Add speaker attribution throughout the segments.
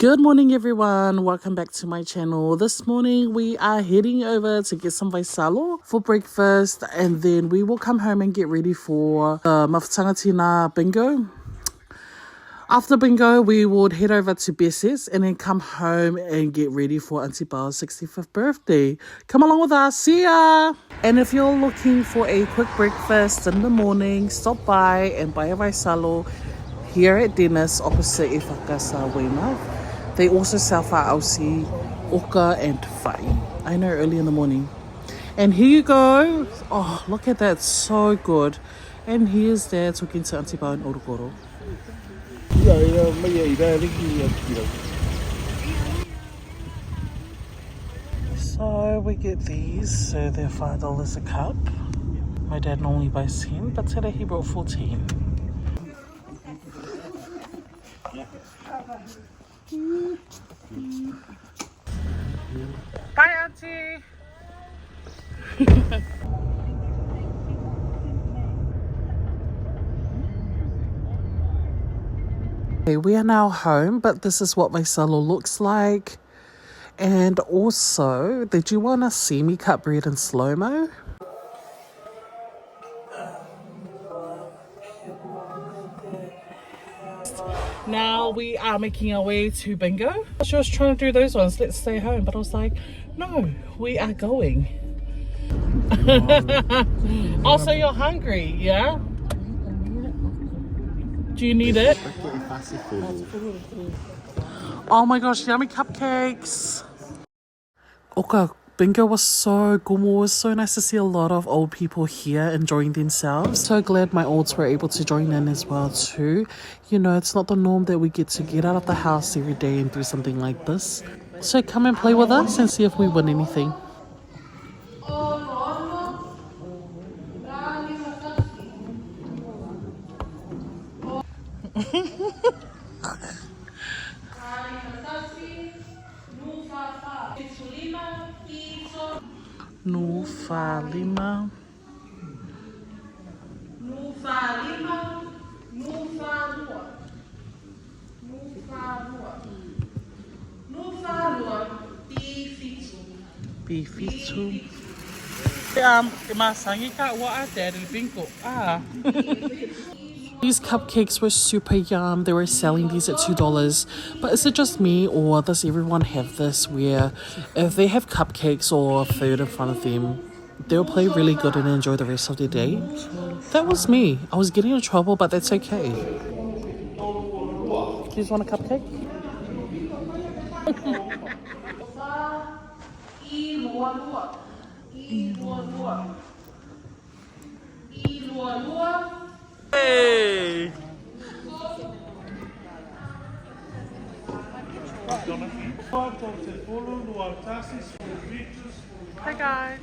Speaker 1: Good morning everyone, welcome back to my channel. This morning we are heading over to get some Vaisalo for breakfast and then we will come home and get ready for the Mafutagatina bingo. After bingo, we would head over to Besses and then come home and get ready for Auntie Bao's 65th birthday. Come along with us, see ya! And if you're looking for a quick breakfast in the morning, stop by and buy a Vaisalo here at Dennis opposite Ifakasa Weymouth. They also sell fa'ausi, oka and fa'i. I know, early in the morning. And here you go. Oh, look at that. So good. And here's Dad talking to Auntie Bao and Orokoro. So we get these, so they're $5 a cup. My dad normally buys 10, but today he brought 14. Bye, Auntie. Okay, we are now home, but this is what Vaisalo looks like. And also, did you want to see me cut bread in slow-mo? Now we are making our way to bingo. She was trying to do those ones, let's stay home. But I was like, no, we are going. Also, you're hungry, yeah? Do you need it? Oh my gosh, yummy cupcakes. Oka, bingo was so good. It was so nice to see a lot of old people here enjoying themselves. So glad my olds were able to join in as well too. You know, it's not the norm that we get to get out of the house every day and do something like this. So come and play with us and see if we win anything. No fa lima.
Speaker 2: No fa lima, no fa lua. No fa lua. No fa lua, pi fitu.
Speaker 1: Pi fitu. E masangi ka ua a dad i bingo. Ah. These cupcakes were super yum. They were selling these at $2. But is it just me or does everyone have this where if they have cupcakes or food in front of them, they'll play really good and enjoy the rest of their day? That was me. I was getting in trouble, but that's okay. Do you just want a cupcake? Hey! Hi guys.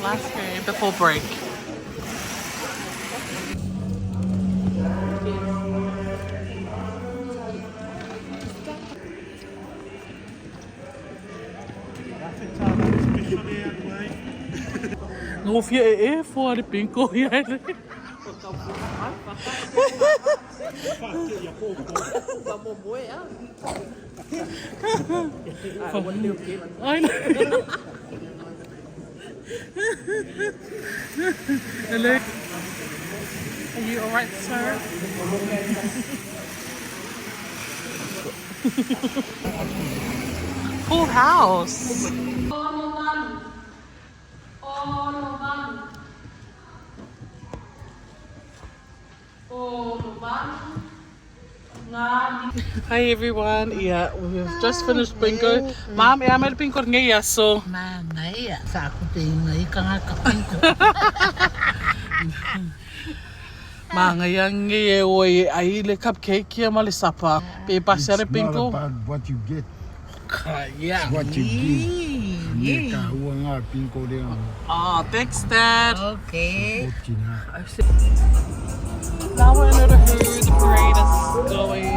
Speaker 1: Last game before break. Ngofia e e fo le bingo ia le. I know. Hello. Are you alright, sir? Full house. Hi everyone. Yeah, we've just finished bingo. Mom, e amel bingo ngeia so.
Speaker 3: Ma ngai sa ku te ngai ka nga ka bingo.
Speaker 1: Ma ngai ngi e oi ai le cupcake ia ma le sapa. Pe pasi
Speaker 4: It's
Speaker 1: bingo.
Speaker 4: not about what you get,
Speaker 1: Yeah.
Speaker 4: it's what you give. Me ka hua ngā bingo rea.
Speaker 1: Oh, thanks Dad.
Speaker 3: Okay.
Speaker 1: Now we're in Otahuhu, the parade is going.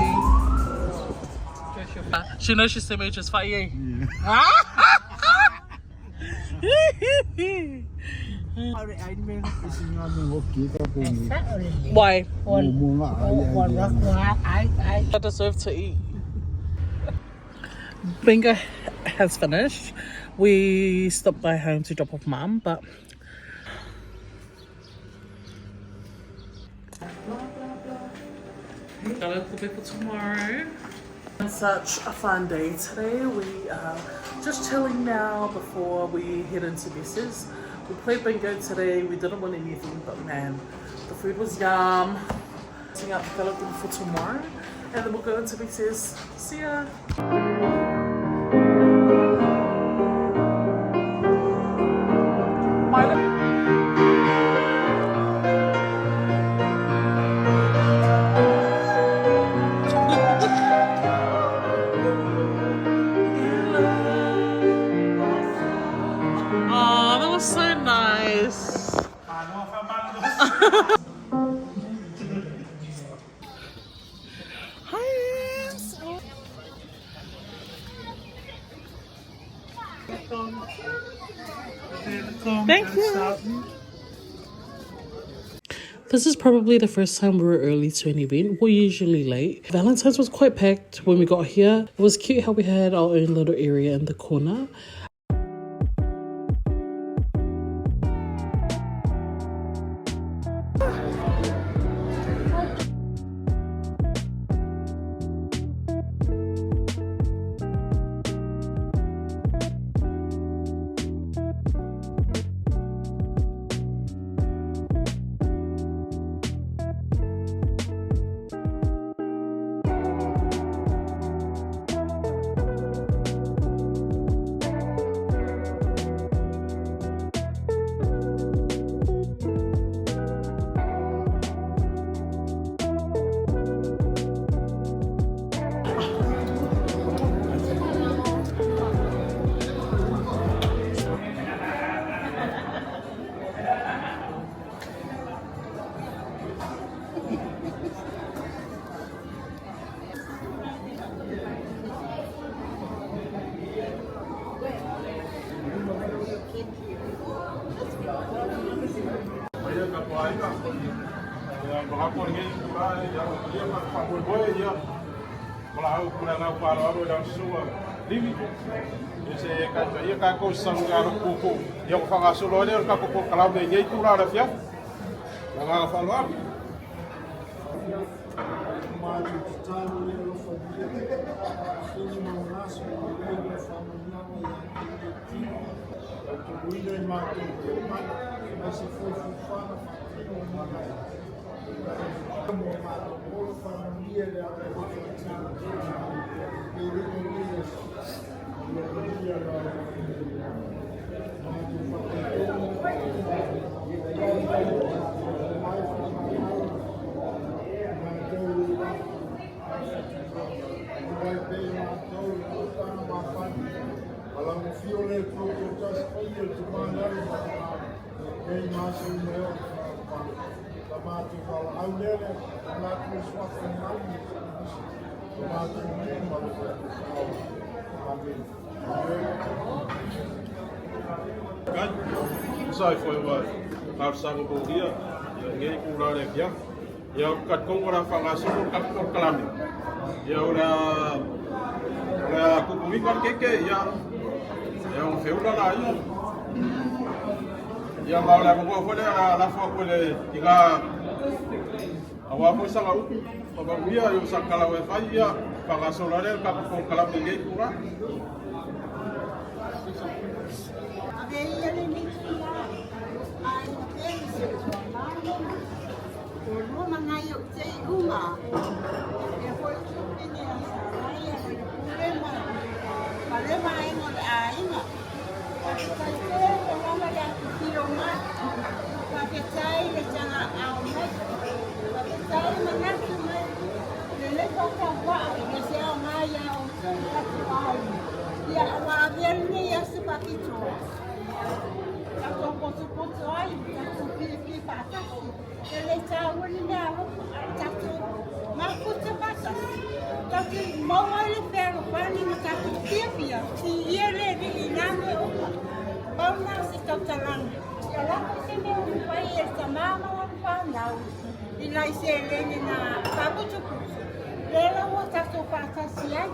Speaker 1: She knows she's same age as Faye. Yeah. Why? I deserve to eat. Bingo has finished. We stopped by home to drop off mum, but Gotta prepare for tomorrow. Such a fun day today. We are just chilling now before we head into Besses. We played bingo today. We didn't win anything, but man, the food was yum. Setting up the for tomorrow, and then we'll go into Besses. See ya. Oh, that was so nice. Hi. Thank you. This is probably the first time we were early to an event. We're usually late. Valentine's was quite packed when we got here. It was cute how we had our own little area in the corner.
Speaker 4: Matou tatalo le alofagia, fili ma gasi o le le faamanuiaga ia te le tino, tautogoina i matou teumai, mai se foi fuafuaga faatino o malae. Mo matou ola faamanuia le ala o le tino, e le o le aso, ia manuia la matou faataitonu, mai faamanuia, matou
Speaker 5: Sai foi wa talosaga molia ia lenei itula o le afiafi. Ia ou te talitonu o le a faagasolo le tatou polokalame. Ia o le a o le a tupu ika le keke ia ia ona feula laia. Ia ma o le avanoa foi lea o le a lafo atu i le tina aua foi sana upu faamanuia i o sana tala ua e fai ia faagasolo ai lea le tatou polokalame i lenei itula.
Speaker 6: Ave ia lenei tula aiga pele si o tuamalo o lua manai o te uma e foi tupini a sarai a le pule ma ma le vaenga o le aiga. Faafetai tele lava le afifio mai. Faafetai le taga ao mai. Faafetai le manatu mai. Lelei faatauvaa e se aoga ia outou le tatou aiga. Ia ua avea lenei aso faapitoa. Tatou potopoto ai, tatou fiafia faatasi. E le taua ni mea alofa, a o tatou mafuta faatasi. Tatou maua ai le fealofani ma tatou fiafia, viia le Alii i na mea uma. pau lena o se tautalaga, ia lafo se mea ua mafai e le tama ma lana fanau i nai seleni na faaputuputu, lea la ua tatou faatasi ai.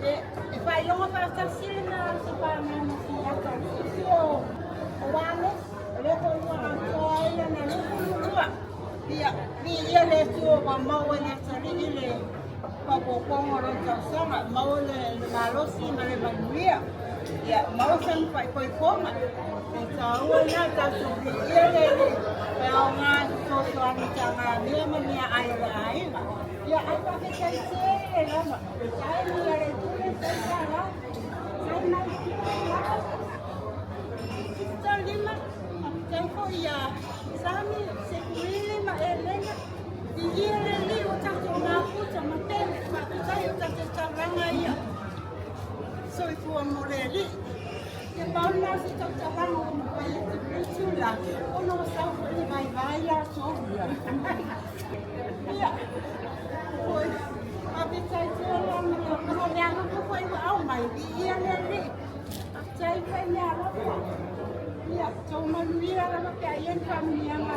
Speaker 6: E, e faailoga faatasi lena o se fanau na siata o le sisi o, o Wales, o lea foi ua atoa ai lana 22. Ia, viia le Atua ua maua e le Atalii le faaopoopoga o lona tausaga, maua le, le malosi ma le manuia. Ia, maua sana faaipoipoga. E taua lena tatou viia le Alii, e aoga e fesoasoani i tagamea ma meaai a le aiga. Ia, ae faafetai tele lava. Taimi a le pule $1. Sai mai lava. Lima, faafetai foi ia Sami, Sekuili ma Elena. Viia le Alii ua tatou mafuta ma pele, faafetai o tatou taulaga ia. Soifua mo le Alii. Ia pau lena o se tautalaga ua mafai atu i lenei itula, ona ua sau foi le vaivai latou. Ia, foi, faafetai tele mo le alofa foi ua aumai, viia le Alii. Faafetai foi le alofa. Ia, tou manuia lava pe a i ai ni faamanuiaga.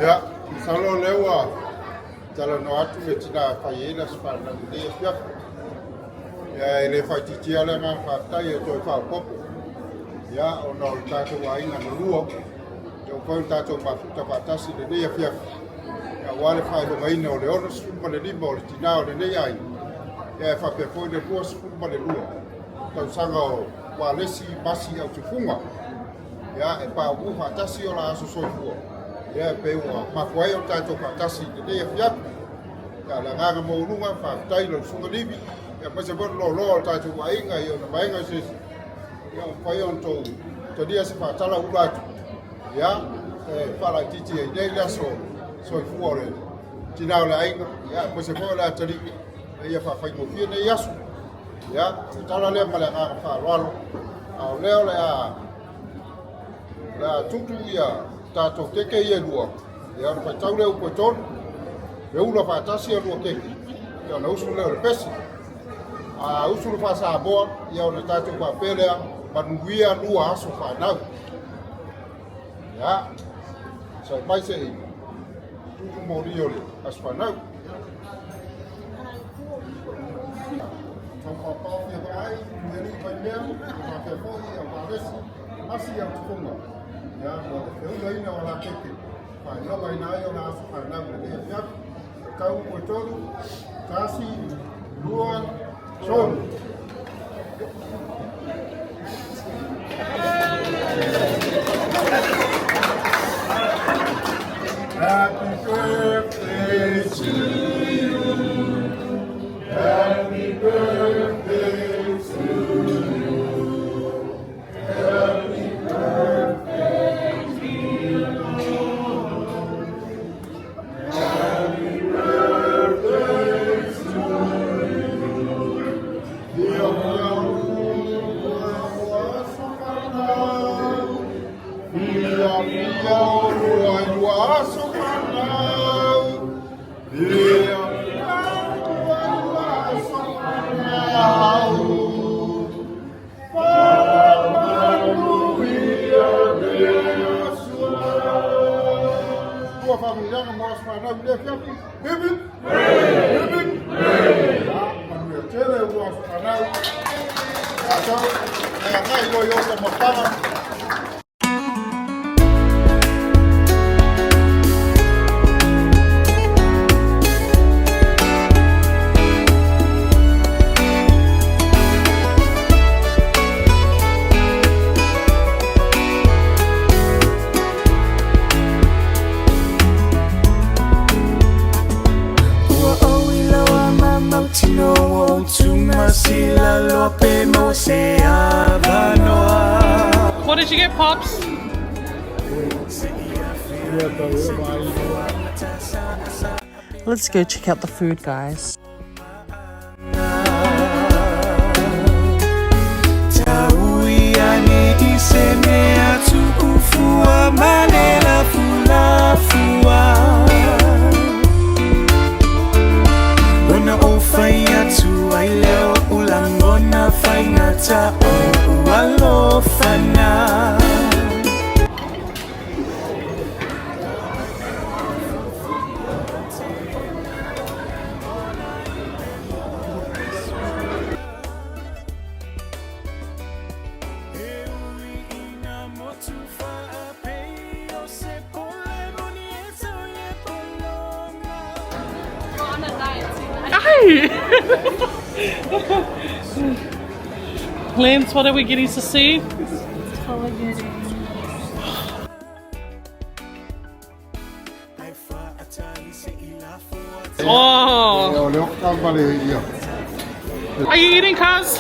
Speaker 4: Ia, masalo o lea ua talanoa atu le tina e fai ai le aso fanau i lenei afiafi. Ia, e le faaitiitia le agaga faafetai e toe faaopoopo. Ia, ona o le tatou aiga na lua, ia ua mafai ona tatou mafuta faatasi i lenei afiafi. Ia, aua le faailogaina o le 65 o le tina o lenei aiga, ia e faapea foi le 22 tausaga o Walesi Masi Autufuga. Ia, e paopuu faatasi o la aso soifua. Ia, e pei ua mafua ai o tatou faatasi i lenei afiafi. Ia, le agaga maualuga, faafetai lau Susuga Livi, ia aemaise foi le loaloa o le tatou aiga i ona vaega eseese. Ia, ua mafai ona tou talia se faatala ula atu. Ia, e faalaitiiti ai nei le aso soifua o le tina o le aiga, ia, aemaise foi o le atalii, ia faafaigofie nei aso. Ia, o le tala lea ma le agaga faaaloalo, a o lea o le a o le a tutu ia tatou keke ia e lua, ia ona faitau lea upu e tolu, e ula faatasi ia lua keke, ia ona usu lea o le pesi. A usu le faa-Samoa, ia ona tatou faapea lea, manuia lua aso fanau. Ia, sai mai se i tutu moli o le aso fanau. Taupapao fia vaai, Tuialii Vaimea, faapea foi ia Valesi, Masi Autufunga. Ia, mo le feulaina o la keke, faailogaina ai o la aso fanau i lenei afiafi. Tau upu e tolu, tasi, lua, tolu. Happy birthday to you. Happy birthday to you. Happy birthday, dear Lord. Happy birthday to you. Ia ia ua aso fanau. Ia ia ua ua aso fanau. Ia ia ua ua aso fanau. Faamanuia le Atua. Ua faamanuiaga mo aso fanau i le afiafi. Hip hip! Hip hip! Ia, manuia tele ua aso fanau. Tatou, e agai loa i o mafana.
Speaker 7: Ua ou iloa ma mautinoa ua ou tumasila loa pe maua se avanoa.
Speaker 2: What did you get, Pops?
Speaker 1: Let's go check out the food, guys.
Speaker 7: Tau ia ne i se mea tuufua ma le lafulafua. Ona o.
Speaker 2: Hey! Lance, what are we getting to see? Oh,
Speaker 4: O le oka male ia.
Speaker 2: are you eating, cuz?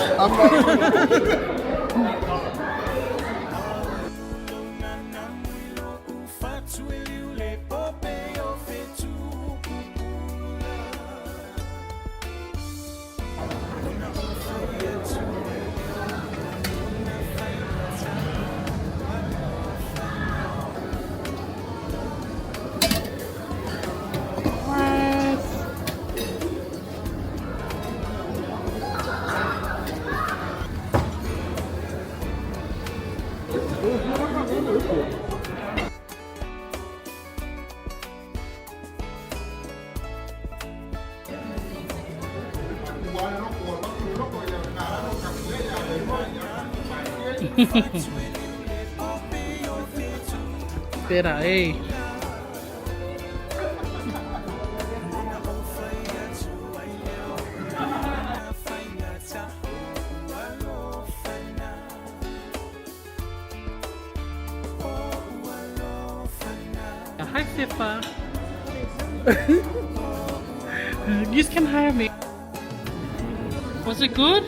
Speaker 2: Better, eh? Hi, Sifa. You can hire me. Was it good?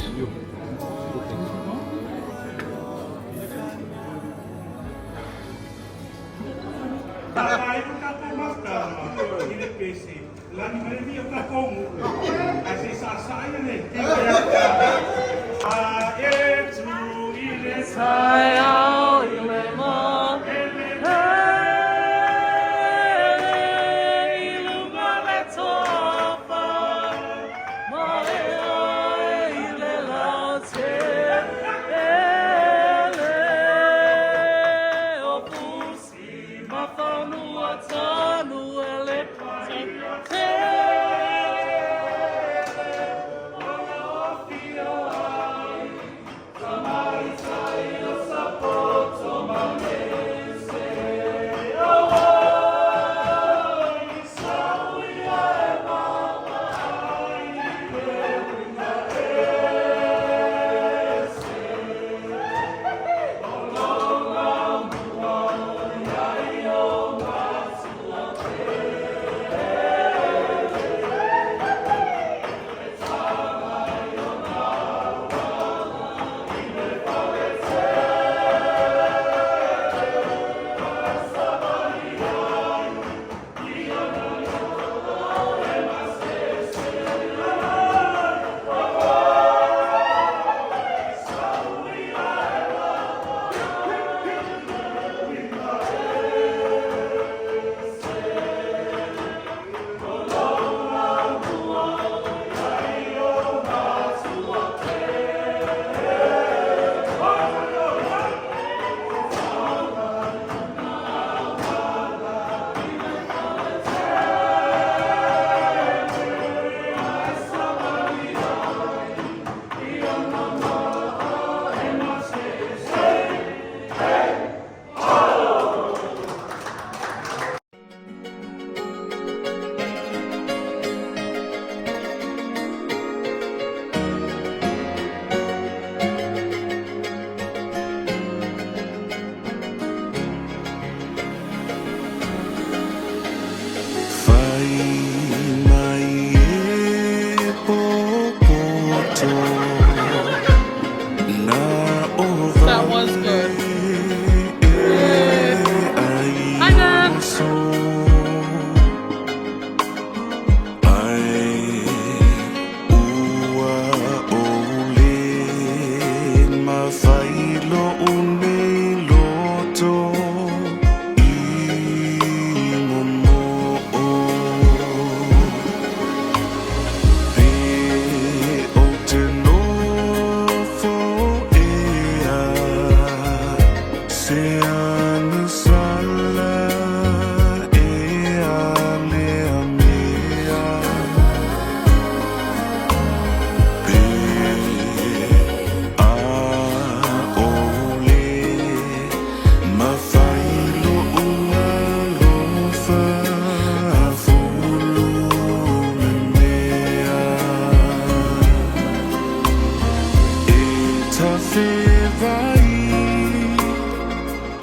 Speaker 7: tafevai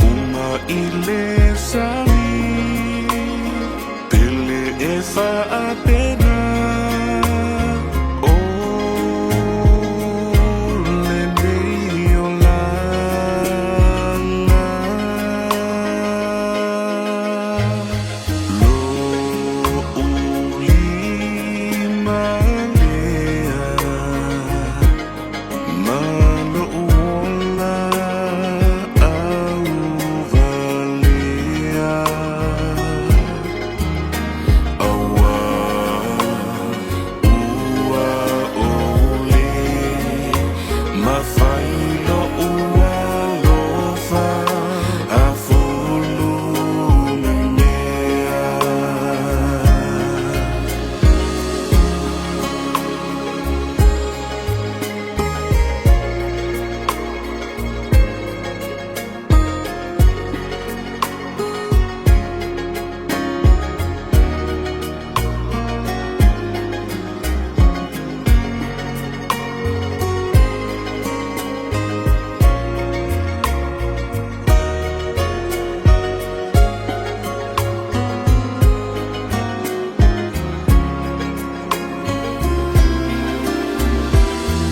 Speaker 7: uma i le sami pele e faapena o lenei olaga Lo'u lima lea ma lo'u ola auvalea Auā ua ʻole mafai lo'u alofa afulu memea.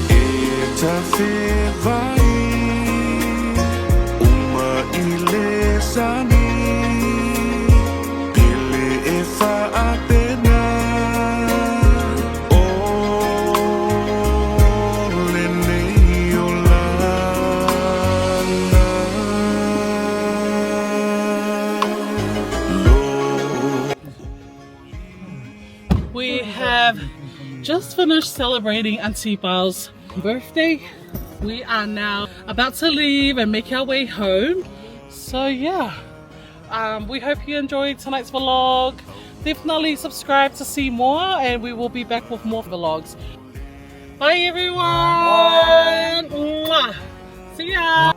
Speaker 7: E tafevai uma i le sami pele e faapena o lenei olaga Lo
Speaker 2: We have just finished celebrating Auntie Bao's birthday. We are now about to leave and make our way home. So yeah, we hope you enjoyed tonight's vlog. Definitely subscribe to see more, and we will be back with more vlogs. Bye everyone. Mwah. See ya.